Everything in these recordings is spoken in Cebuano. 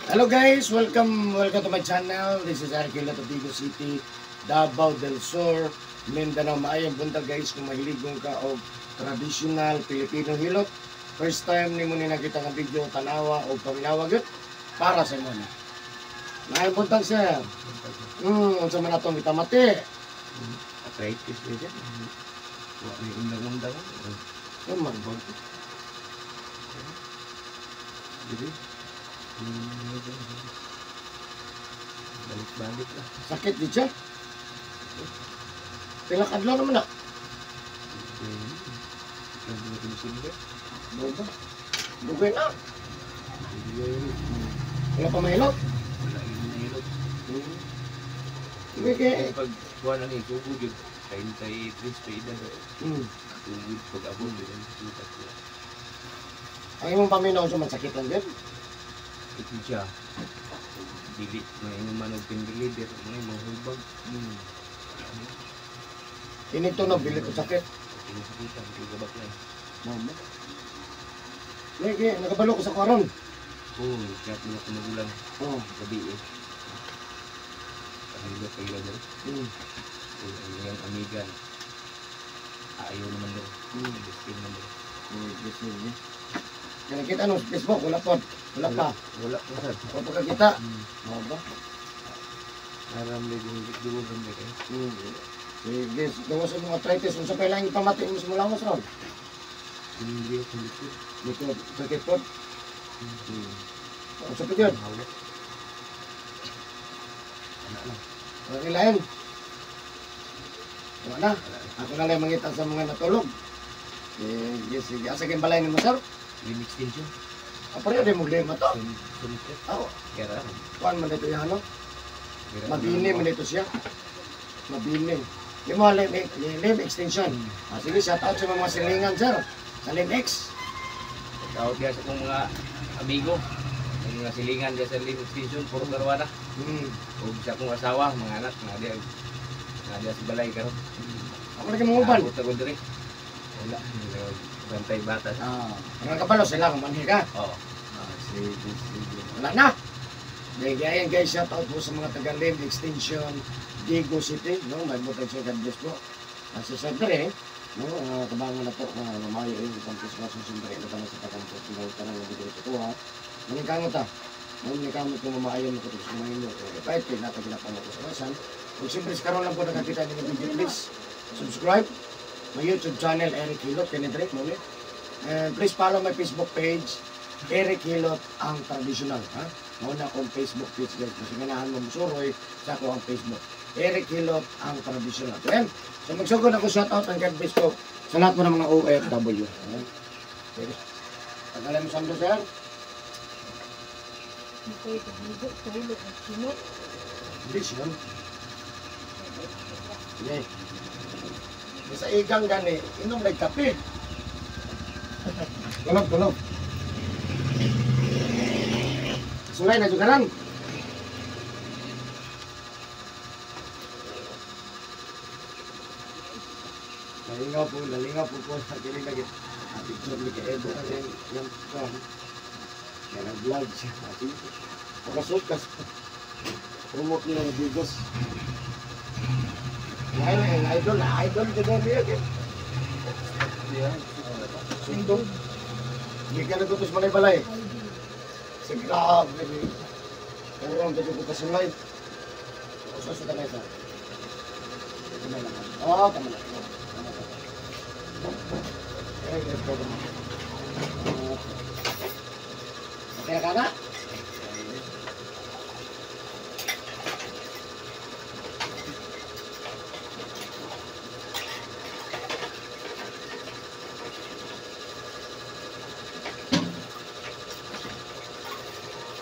Hello guys, welcome welcome to my channel. This is Eric Hilot of Digos City, Davao del Sur, Mindanao. Maayong buntag guys, kung mahiligon ka og traditional Filipino hilot. First time nimo ni nakita nga video, tanawa o paminawa gyud para sa imo na. Maayong buntag, sir. Unsa man atong gitamati? Arthritis ba siya? Wa may undang-undang. Yun man. Dili. Balik-balik lah. Sakit di siya. Pila ka adlaw naman na. Dugay. Dugay na. Wala pa mahilot. Wala yun nahilot. Sige kay. Pag kuha na ni tugod yun. 33 pa edad. Tugod pag abot yun. Sukat ko. Ang imong paminaw sa mansakit lang din. Ito siya. Dili mainuman og pain reliever, mga mga hubag. Inig tunog, dili ko sakit. Pinasakitan, kagabak na. Mama. Sige, nakabalo ko sa karon. Oo, chat mo na kumugulang. Oh. Gabi eh. Pahilot kayo lang. Ang iyang amiga. Ayaw naman daw. Gusto naman daw. Sige, sige. Kaya nakita no, sa Facebook, wala po. Wala pa. Wala po sir. Wala pa kakita. Mama ba? Aram din yung dugo ramde kayo. Sige, gawa sa mga arthritis. Unsa pa ilang ipamati mo sa mulangos ron? Hindi ako likod. Likod, sakit po. Unsa pa yun? Hawak. Anak lang. Wala nilain. Wala na. Ako na lang mangita sa mga natulog. Sige, sige. Asa kayong balay ni mo, sir? Limb extension. Ah, pareho din mo lima to. Sunod. Ako, Kera. kuan man dito yan, no? Mabini man dito siya. Mabini. Di mo, limb extension. Ah, sige, shout out sa mga silingan, sir. Sa limb X. Tawag diya sa kong mga amigo. Ang mga silingan diya sa limb extension, puro karwana. O sa akong asawa, mga anak, nga diya. Nga diya sa balay karon. Ako lagi mga uban. Abot ako diri. Wala. Bantay bata. Ah, ang kabalo sila, kumanhi ka. Oo. Ah, sige, sige. Wala na. Sige, ayan guys, shout out po sa mga taga Limb Extension, Digos City, no? May butag siya, God bless po. Sa siyempre, no, kabangan na po, mamayo yung isang Christmas, siyempre, ito na sa pakampo, tinggal tanang ng video sa kuha. Maningkamot ta. No, maningkamot kung mamaayo mo kung sa mga inyo. Eh, kahit kayo nata ginapamo ko sa kasan. Kung siyempre, sa karon lang po nakakita ninyo video, please, subscribe. My YouTube channel, Eric Hilot, Kenedrick, muli. And please follow my Facebook page, Eric Hilot, ang traditional. Ha? Mauna akong Facebook page guys. Kasi ganahan mo musuroy sa ako ang Facebook. Eric Hilot, ang traditional. So, ayan. So magsugod ako shoutout ang God bless po sa lahat po ng mga OFW. Ayan. Sige. Tagalan mo sando, sir. Hindi siya. Sige. Sa igang gani, inom like kape. Tulog, tulog. Sulay na jugaran. Nalingaw po sa kiling lagi. Picture ni kay Edo kasi yung kuan. Kaya nag-vlog siya. Pagkasukas. Promote niya ng Digos. Idol, idol, idol, idol niya. Sundo. Hindi ka nagutos malay-balay. Sa grabe. Pero ang medyo ko kasulay. Usa sa kamay sa. Kamay lang. Oo, tama na. Tama na. Okay, let's go. Okay na ka na?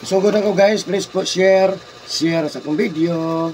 Sugod ako guys, please po share, share sa akong video.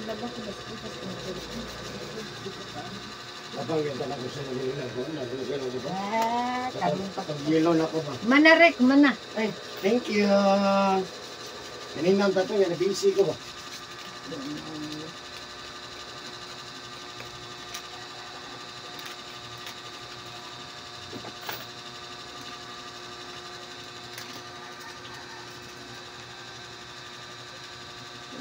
Naglaba ko basta pas ko. Labang yan talaga sa naging ko. Naging ko ba? Ah, tabong pa. Pag-yelo na ko ba? Manarek, mana. Ay, thank you. Kaninang tato yan, busy ko ba?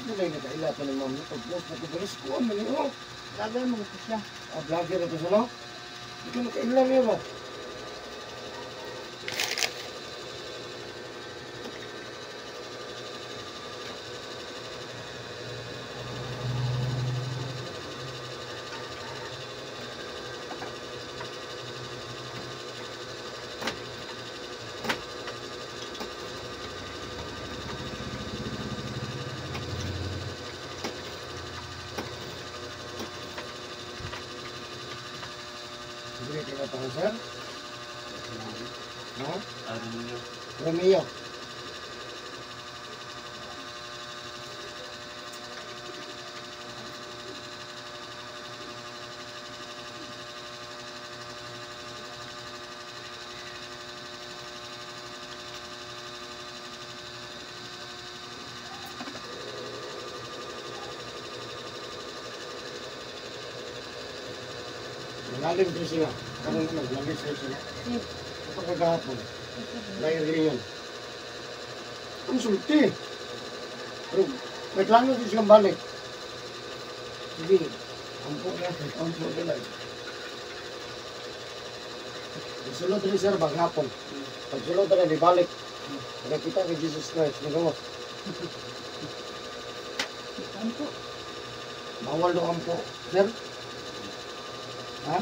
Wala yung nakaila pa ng ma'am. Pag-post na ko ba? Kuha man yun. Vlogger mo ko siya. Ah, vlogger na to sa no? Hindi ko nakaila niya ba? Sige, kaya pa sir? Ha? Romeo. Romeo. Malalim din sila. Karoon naman, malalim sila. Ito kagahapon. Lahir yun. Ang sulti. Pero may plano din silang balik. Sige, ampo na. Ampo na lang. Sulod rin sir, baghapon. Pag sulod rin, ibalik. Nakita kay Jesus Christ. Nagawa. Ampo. Bawal do ampo. Sir? Ha?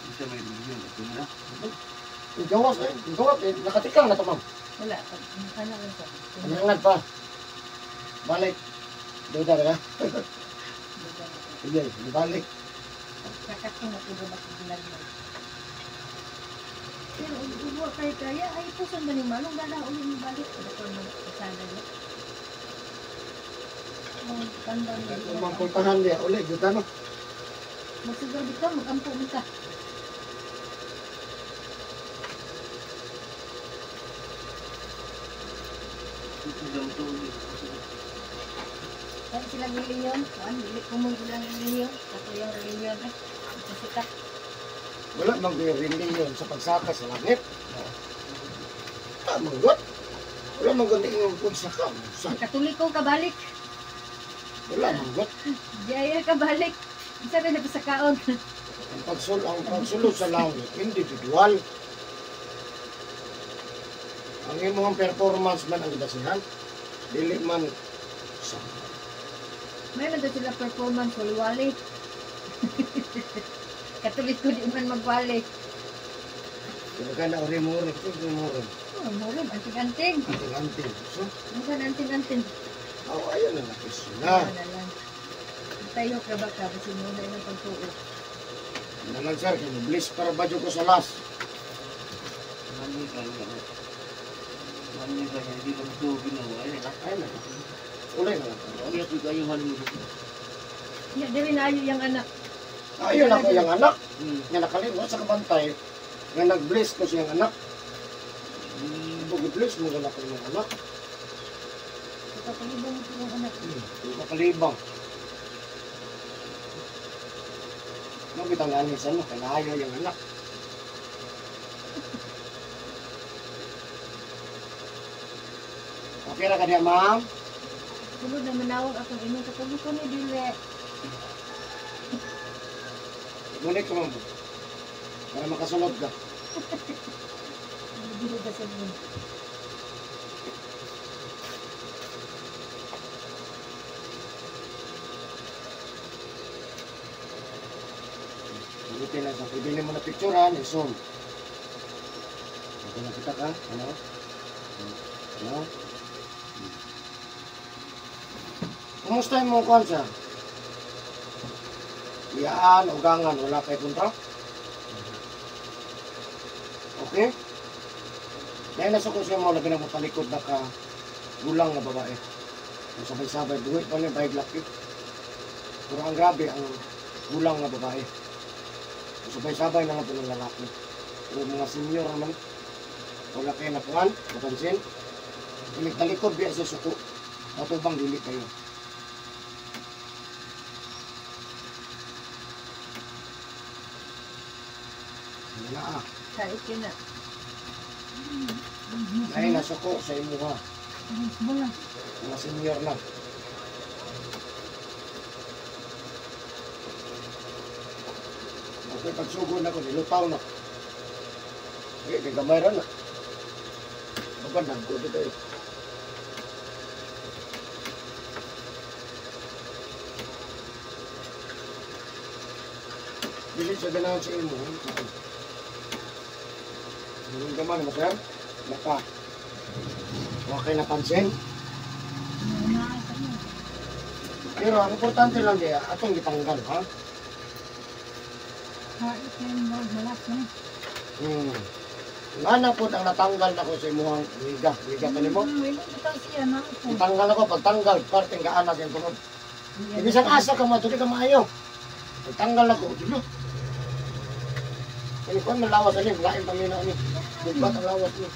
Isa may religion. Ito na. Gawas eh. Gawas eh. Nakatikang na to, ma'am. Wala. Ano lang sa. Angangat pa. Balik. Duda ka na? Sige, balik. Kakatong matulog ako. Pero ubo kay kaya ay puson ba ni Manong dala uli ni balik ko man kasana niya. Oh, tanda Kung mangkultahan niya, uli, duda no. Magsigaw di ka, magampo mo ka. Kaya silang reliyon, kuan dili ko mo silang reliyon, kato yung reliyon eh. Kasi Wala mang reliyon sa pagsaka sa langit. Ah, manggot. Wala manggot ingon kung saka. Sa Katoliko ka balik. wala manggot. Jaya ka balik. Isa rin na pasakaon. Ang pagsulod sa langit, individual. Ang imong performance man ang gibasihan, dili man sa May man daw sila performance wali-wali. Katoliko di man magwali. Kumbaga na uri-muri, uri-muri. Oh, murim, anting-anting. Anting-anting. So, Minsan anting-anting. oh, ayun na nakis na. Ano na lang. Tayo ka ba ka, basi mo na ilang pagtuo. Ano lang sir, kaya bliss para ba ko sa last. Mali kaya. Mali kaya. Hindi ko ito ginawa. Ayun na. Ulay na lang. Kaya ko kayo halin mo. Ya, dili na ayo yung anak. Ayun ako yung anak. Nga nakalimot sa kabantay. Nga nag-bless ko siyang anak. Pag-bless mo na ko yung anak. Kakalibang mo yung anak. Kakalibang. Mabitang anisan mo, kaya yung anak. Okay ra ka diya, ma'am? Sulod na manawag akong inong katulog ko ni dili. Ngunit ka, ma'am. Para makasunod ka. Dili ba sa mo? Ulitin lang sa pwede mo na picturean, i-zoom. Okay, nakita ka? Ano? Ano? Kumusta yung mga kuhan, sir? Iyaan, ugangan, wala kay kontra? Okay? Dahil nasa ko siya mo, labi na matalikod na ka gulang na babae. Kung sabay-sabay, buhay pa niya, bayag laki. Pero ang grabe, ang kulang nga babae. Sabay-sabay na nga ito ng lalaki. Pero mga senior naman, wala kayo napuan, mapansin. Talikod biya sa suko. Atubang dili kayo. Wala ah. Kahit yun na. Ay, nasuko sa imuha. Mga senior na. Okay, pagsugod na ko, nilutaw na. Okay, kay gamay ra na. Bagan, nagko dito eh. Dili sa ganahan sa imo. Yung gamay mo, sir? Naka. Okay na pansin? Pero ang importante lang diya, atong gitanggal, ha? Nga po ang natanggal na ko sa imuhang wiga. Wiga ka nimo? Itanggal ako, pagtanggal, parteng gaana sa tungod. Ibig asa ka mo, ka maayo. Pagtanggal ako, dilo. Kaya kung malawas ani, lain paminaw ni. Bugbat ang lawas ni.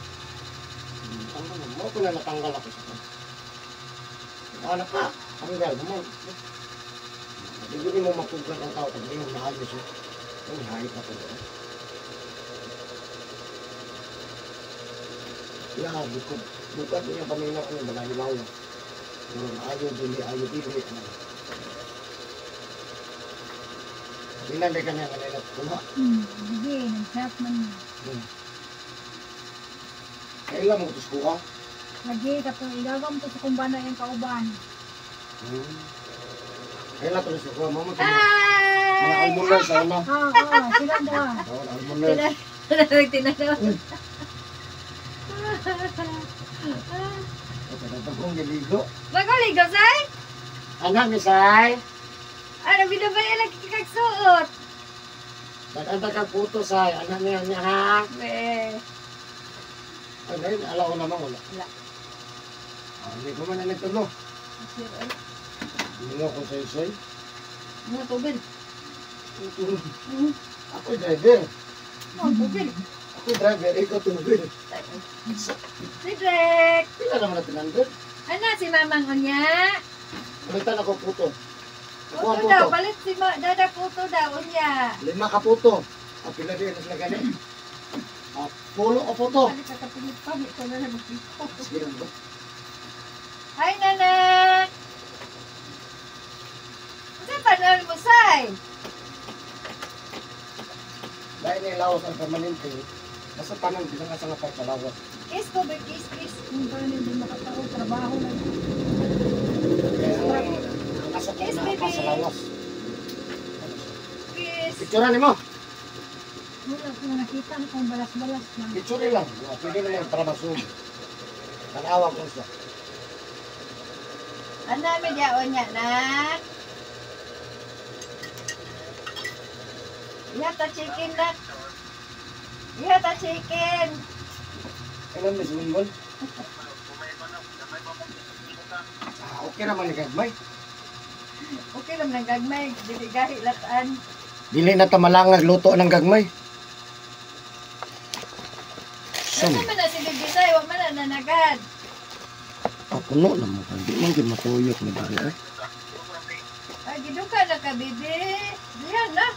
Tanggal mo, mo ko na natanggal ako sa kan. Anak pa, tanggal mo. Hindi mo mapuglan ang tao pag hindi mo naayos. Ang hayop na ko. Ya, bukod. Bukod niya paminaw ang balahilaw. Ayaw dili, ayaw dili. Binanday ka niya kanila. Kuma. Hindi, nag-chat man. Kailan mo ito kuha? Lagi, katong igagam to sa kumbana yung kauban. Kailan ito sa kuha? Mama, mga almoners, ano? Oo, sila daw. Oo, almoners. Tinanaw. Okay, nagpagkong giligo. Magaligo, Say? Anak ni Say. Ano, binabay lagi kagsuot. Naganta kag puto, Say. Anak niya niya, ha? Eh. Ay, ngayon, alaw ko naman, wala. Wala. Hindi ko man na nagtulo. Hindi mo ko say-say. Mga tubig. Ako driver. Mga tubig. Ako driver, ikaw tubig. Cedric! Pila naman natin nandun? Ano, si Mamang unya? Palitan ako puto. Ako ang Puto daw, puto. palit si Dada puto daw, unya. 5 ka puto. Ah, pila din sila gani. Ah, pulo ka puto. Palit ka kapilit pa, ito na lang magpiko. Sige lang ba? Hi, Nanak! Kasi paano mo, Say? Dahil niya lawas ang permanente. Basta tanan, bilang asa nga part sa lawas. Kiss ko, ba? Kiss, kiss. Kung paano hindi makatao, trabaho na. Kaya ang asa ko Yes, na baby. pa sa lawas. Kiss. Picturean nimo. Wala kung nakita kung balas-balas lang. Picture lang. Pwede naman para ma-zoom. Tanawa ko siya. Ano, medya unya, nak? Ihata chicken, nak. Ihata chicken. Kailan may sumunod? Ah, okay naman ni gagmay. Okay lang ng gagmay. Dili gahi lataan. Dili na tamalangag luto ng gagmay. Sam, Ano man na si Bibi Say? Wa man na nanagad. ah, puno na mo. Di man gyud matuyok ni diri ay. Ay, giduka na ka, Bibi. Diyan na.